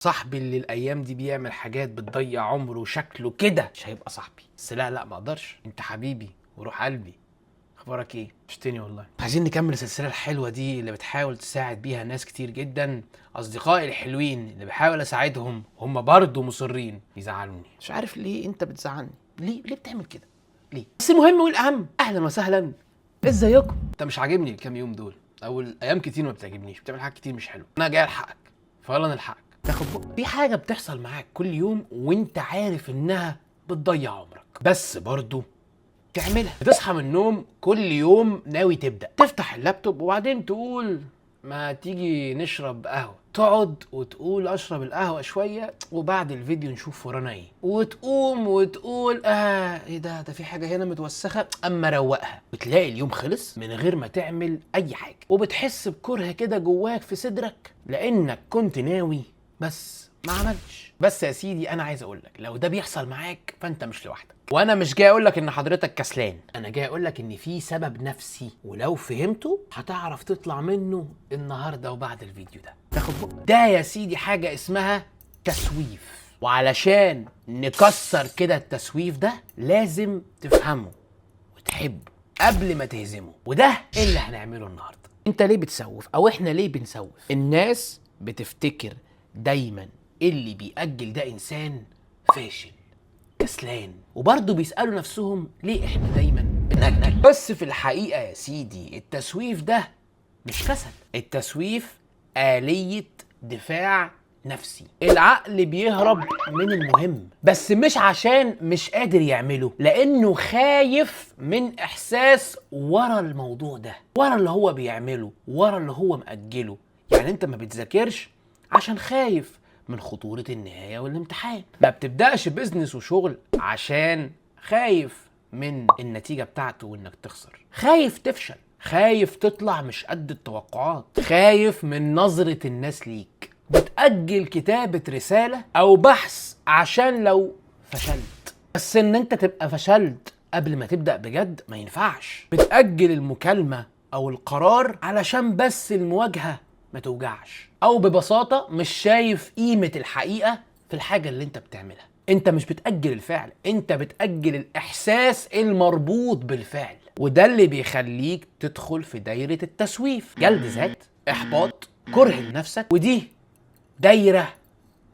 صاحبي اللي الايام دي بيعمل حاجات بتضيع عمره شكله كده مش هيبقى صاحبي. بس لا لا، ما اقدرش، انت حبيبي وروح قلبي. اخبارك ايه؟ وحشتني والله. عايزين نكمل السلسلة الحلوة دي اللي بتحاول تساعد بيها ناس كتير جدا. اصدقائي الحلوين اللي بحاول اساعدهم هم برضه مصرين يزعلوني، مش عارف ليه انت بتزعلني، ليه ليه بتعمل كده ليه؟ بس المهم والاهم، اهلا وسهلا، ازيكم؟ انت مش عاجبني الكام يوم دول، او الايام كتير ما بتعجبنيش، بتعمل حاجات كتير مش حلوه. انا جاي الحقك، فيلا نلحقك. تاخد بق في حاجة بتحصل معاك كل يوم وانت عارف انها بتضيع عمرك، بس برضه تعملها. بتصحى من النوم كل يوم ناوي تبدا، تفتح اللابتوب وبعدين تقول ما تيجي نشرب قهوه، تقعد وتقول اشرب القهوة شوية وبعد الفيديو نشوف ورانا ايه، وتقوم وتقول ايه ده، ده في حاجة هنا متوسخه اما اروقها، وتلاقي اليوم خلص من غير ما تعمل اي حاجه، وبتحس بكره كده جواك في صدرك لانك كنت ناوي بس ما عملتش. بس يا سيدي انا عايز اقول لك لو ده بيحصل معاك فانت مش لوحدك، وانا مش جاي اقول لك ان حضرتك كسلان، انا جاي اقول لك ان في سبب نفسي، ولو فهمته هتعرف تطلع منه النهارده وبعد الفيديو ده. تاخد بق ده يا سيدي حاجة اسمها تسويف، وعلشان نكسر كده التسويف ده لازم تفهمه وتحبه قبل ما تهزمه، وده اللي هنعمله النهارده. انت ليه بتسوف؟ او احنا ليه بنسوف؟ الناس بتفتكر دايما اللي بيأجل ده انسان فاشل كسلان، وبرضه بيسألوا نفسهم ليه احنا دايما بنأجل. بس في الحقيقة يا سيدي التسويف ده مش كسل، التسويف آلية دفاع نفسي. العقل بيهرب من المهم، بس مش عشان مش قادر يعمله، لأنه خايف من إحساس ورا الموضوع ده، ورا اللي هو بيعمله، ورا اللي هو مأجله. يعني انت ما بتذاكرش عشان خايف من خطورة النهاية والامتحان، ما بتبدأش business وشغل عشان خايف من النتيجة بتاعته وانك تخسر، خايف تفشل، خايف تطلع مش قد التوقعات، خايف من نظرة الناس ليك. بتأجل كتابة رسالة أو بحث عشان لو فشلت، بس إن أنت تبقى فشلت قبل ما تبدأ بجد ما ينفعش. بتأجل المكالمة أو القرار علشان بس المواجهة ما توجعش، أو ببساطة مش شايف قيمة الحقيقة في الحاجة اللي أنت بتعملها. أنت مش بتأجل الفعل، أنت بتأجل الإحساس المربوط بالفعل، وده اللي بيخليك تدخل في دايرة التسويف. جلد ذات، إحباط، كره لنفسك، ودي دايرة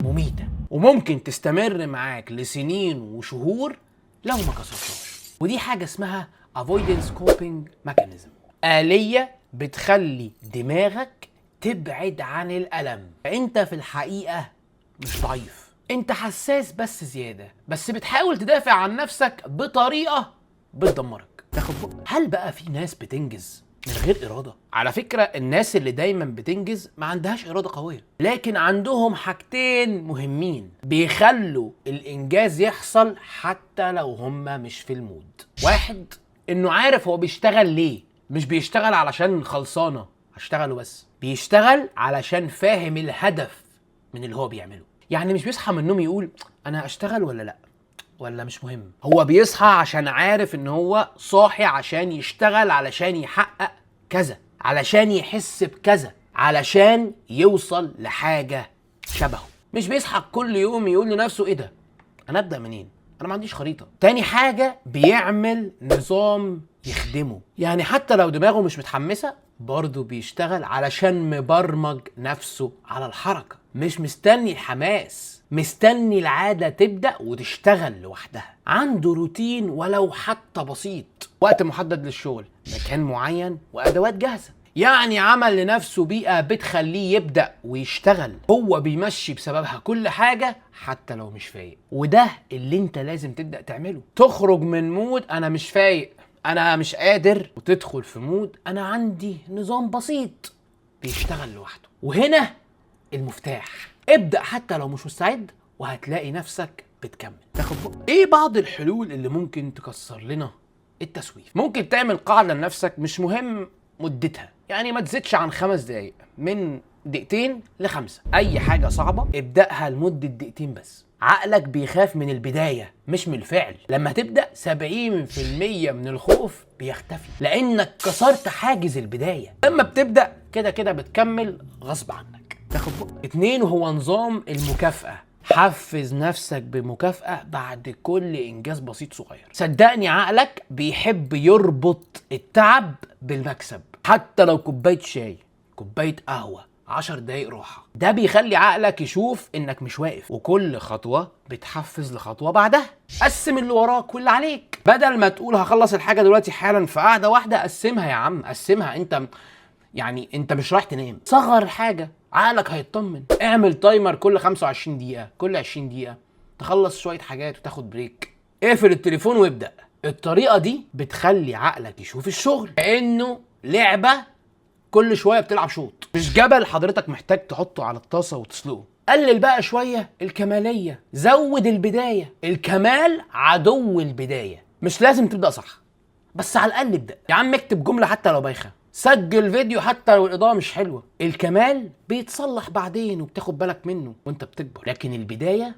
مميتة وممكن تستمر معاك لسنين وشهور لو ما كسرتهاش. ودي حاجة اسمها avoidance coping mechanism، آلية بتخلي دماغك تبعد عن الألم. انت في الحقيقة مش ضعيف، انت حساس بس زيادة، بس بتحاول تدافع عن نفسك بطريقة بتدمرك. تاخد بق. هل بقى في ناس بتنجز من غير إرادة؟ على فكرة الناس اللي دايما بتنجز ما عندهاش إرادة قوية، لكن عندهم حاجتين مهمين بيخلوا الإنجاز يحصل حتى لو هم مش في ال mood. واحد، إنه عارف هو بيشتغل ليه، مش بيشتغل علشان خلصانة هشتغله بس، بيشتغل علشان فاهم الهدف من اللي هو بيعمله. يعني مش بيصحى من النوم يقول أنا أشتغل ولا لأ ولا مش مهم، هو بيصحى عشان عارف ان هو صاحي عشان يشتغل، علشان يحقق كذا، علشان يحس بكذا، علشان يوصل لحاجة شبهه. مش بيصحى كل يوم يقول لنفسه ايه ده، انا ابدأ منين، انا ما عنديش خريطة. تاني حاجة، بيعمل نظام يخدمه، يعني حتى لو دماغه مش متحمسة برضه بيشتغل علشان مبرمج نفسه على الحركة، مش مستني الحماس، مستني العادة تبدأ وتشتغل لوحدها. عنده روتين ولو حتى بسيط، وقت محدد للشغل، مكان معين، وأدوات جاهزة. يعني عمل لنفسه بيئة بتخليه يبدأ ويشتغل، هو بيمشي بسببها كل حاجة حتى لو مش فايق. وده اللي انت لازم تبدأ تعمله، تخرج من mood انا مش فايق، انا مش قادر، وتدخل في mood انا عندي نظام بسيط بيشتغل لوحده. وهنا المفتاح، ابدأ حتى لو مش مستعد وهتلاقي نفسك بتكمل. تاخد بق. ايه بعض الحلول اللي ممكن تكسر لنا التسويف؟ ممكن تعمل قاعدة لنفسك مش مهم مدتها، يعني ما تزيدش عن 5 دقايق، من دقيقتين ل5. اي حاجة صعبة ابدأها لمدة دقيقتين بس. عقلك بيخاف من البداية مش من الفعل. لما تبدأ 70% من الخوف بيختفي لأنك كسرت حاجز البداية. لما بتبدأ كده كده بتكمل غصب عنك. تاخد بق. 2 هو نظام المكافأة. حفز نفسك بمكافأة بعد كل إنجاز بسيط صغير. صدقني عقلك بيحب يربط التعب بالمكسب، حتى لو كوباية شاي، كوباية قهوة، 10 دقايق راحة. ده بيخلي عقلك يشوف إنك مش واقف، وكل خطوة بتحفز لخطوة بعدها. قسم اللي وراك واللي عليك، بدل ما تقول هخلص الحاجة دلوقتي حالا في قعدة واحدة، قسمها يا عم، قسمها. انت يعني انت مش رايح تنام، صغر الحاجة، عقلك هيطمن. اعمل timer كل 25 دقيقة، كل 20 دقيقة تخلص شوية حاجات وتاخد break. اقفل التليفون وابدأ. الطريقة دي بتخلي عقلك يشوف الشغل كأنه لعبة كل شوية بتلعب شوط، مش جبل حضرتك محتاج تحطه على الطاسة وتسلقه. قلل بقى شوية الكمالية، زود البداية. الكمال عدو البداية. مش لازم تبدأ صح، بس على الأقل ابدأ يا عم. اكتب جملة حتى لو بايخة، سجل فيديو حتى لو الإضاءة مش حلوة. الكمال بيتصلح بعدين وبتاخد بالك منه وانت بتكبر، لكن البداية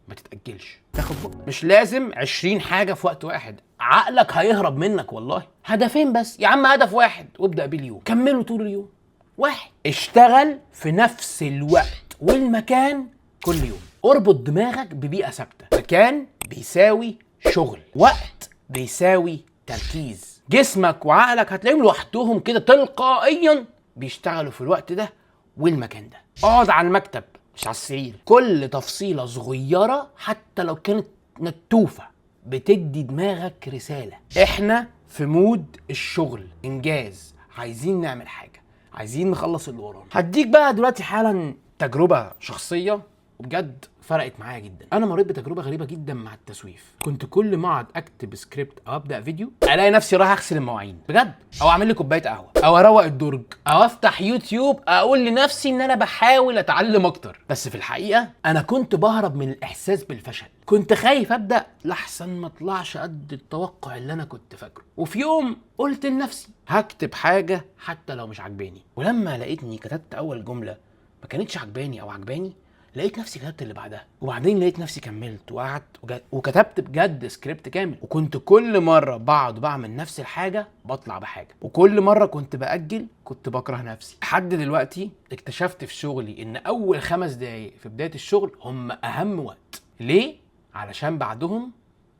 ما تتأجلش. تاخد بق. مش لازم 20 حاجة في وقت واحد، عقلك هيهرب منك والله. هدفين بس يا عم، هدف واحد وابدأ بيه اليوم، كمله طول اليوم. واحد، اشتغل في نفس الوقت والمكان كل يوم. اربط دماغك ببيئة ثابتة. مكان بيساوي شغل، وقت بيساوي تركيز. جسمك وعقلك هتلاقيهم لوحدهم كده تلقائيا بيشتغلوا في الوقت ده والمكان ده. اقعد على المكتب مش على السرير. كل تفصيلة صغيرة حتى لو كانت نتوفة بتدي دماغك رسالة. احنا في mood الشغل، انجاز، عايزين نعمل حاجة، عايزين نخلص اللي ورانا. هديك بقى دلوقتي حالا تجربة شخصية وبجد فرقت معايا جدا. انا مريت بتجربه غريبة جدا مع التسويف. كنت كل ما اقعد اكتب سكريبت او ابدا فيديو الاقي نفسي رايح اغسل المواعين بجد، او اعمل لي كوباية قهوة، او اروق الدرج، او افتح يوتيوب اقول لنفسي ان انا بحاول اتعلم اكتر. بس في الحقيقة انا كنت بهرب من الاحساس بالفشل. كنت خايف ابدا لحسن ما اطلعش قد التوقع اللي انا كنت فاكره. وفي يوم قلت لنفسي هكتب حاجة حتى لو مش عجباني. ولما لقيتني كتبت اول جملة ما كانتش عجباني او عجباني، لقيت نفسي كتبت اللي بعدها، وبعدين لقيت نفسي كملت وقعدت وكتبت بجد سكريبت كامل. وكنت كل مرة بقعد بعمل نفس الحاجة بطلع بحاجة، وكل مرة كنت باجل كنت بكره نفسي. لحد دلوقتي اكتشفت في شغلي ان اول 5 دقايق في بداية الشغل هم اهم وقت. ليه؟ علشان بعدهم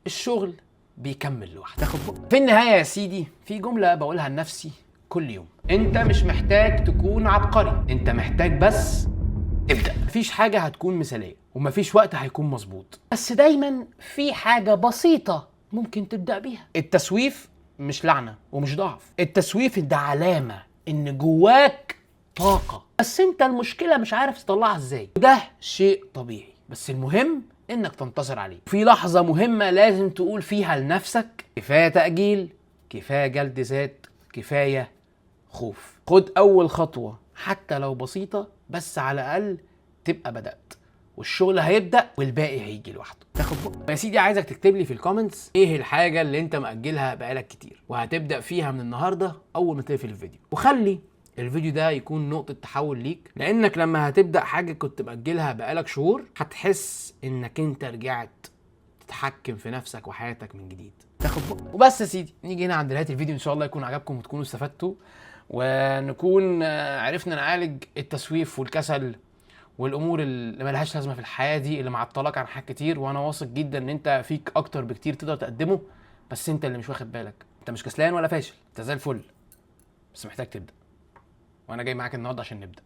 الشغل بيكمل لوحده. تاخد بق. في النهاية يا سيدي في جملة بقولها لنفسي كل يوم: انت مش محتاج تكون عبقري، انت محتاج بس ابدأ. مفيش حاجة هتكون مثالية ومفيش وقت هيكون مظبوط، بس دايما في حاجة بسيطة ممكن تبدأ بيها. التسويف مش لعنة ومش ضعف، التسويف ده علامة ان جواك طاقة، بس انت المشكلة مش عارف تطلعها ازاي. وده شيء طبيعي، بس المهم انك تنتصر عليه. في لحظة مهمة لازم تقول فيها لنفسك كفاية تأجيل، كفاية جلد ذات، كفاية خوف. خد أول خطوة حتى لو بسيطة، بس على الأقل تبقى بدأت، والشغل هيبدأ والباقي هيجي لوحده. تاخد بق. يا سيدي عايزك تكتب لي في ال comments ايه الحاجة اللي انت مأجلها بقالك كتير وهتبدأ فيها من النهاردة أول ما تقفل الفيديو، وخلي الفيديو ده يكون نقطة تحول ليك، لأنك لما هتبدأ حاجة كنت مأجلها بقالك شهور هتحس إنك انت رجعت تتحكم في نفسك وحياتك من جديد. تاخد بق. وبس يا سيدي نيجي هنا عند نهاية الفيديو، إن شاء الله يكون عجبكم وتكونوا استفدتوا، ونكون عرفنا نعالج التسويف والكسل والامور اللي ملهاش لازمه في الحياة دي، اللي معطلاك عن حاجات كتير. وانا واثق جدا ان انت فيك اكتر بكتير تقدر تقدمه، بس انت اللي مش واخد بالك. انت مش كسلان ولا فاشل، انت زي الفل، بس محتاج تبدا. وانا جاي معاك النهارده عشان نبدا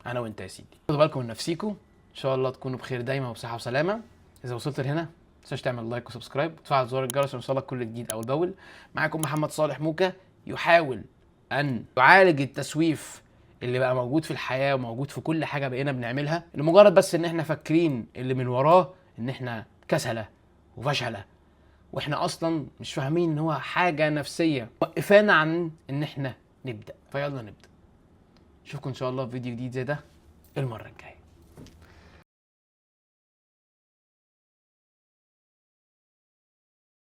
انا وانت يا سيدي. خدوا بالكم من نفسيكم، ان شاء الله تكونوا بخير دايما وبصحه وسلامه. اذا وصلت لهنا ما تنساش تعمل like و subscribe وتفعل زر الجرس عشان يوصلك كل جديد اول باول. معاكم محمد صالح موكا، يحاول ان يعالج التسويف اللي بقى موجود في الحياة وموجود في كل حاجة بقينا بنعملها، لمجرد بس ان احنا فاكرين اللي من وراه ان احنا كسله وفشله، واحنا اصلا مش فاهمين ان هو حاجة نفسية وقفانا عن ان احنا نبدا. فيلا نبدا. اشوفكم ان شاء الله في فيديو جديد زي ده المرة الجاية.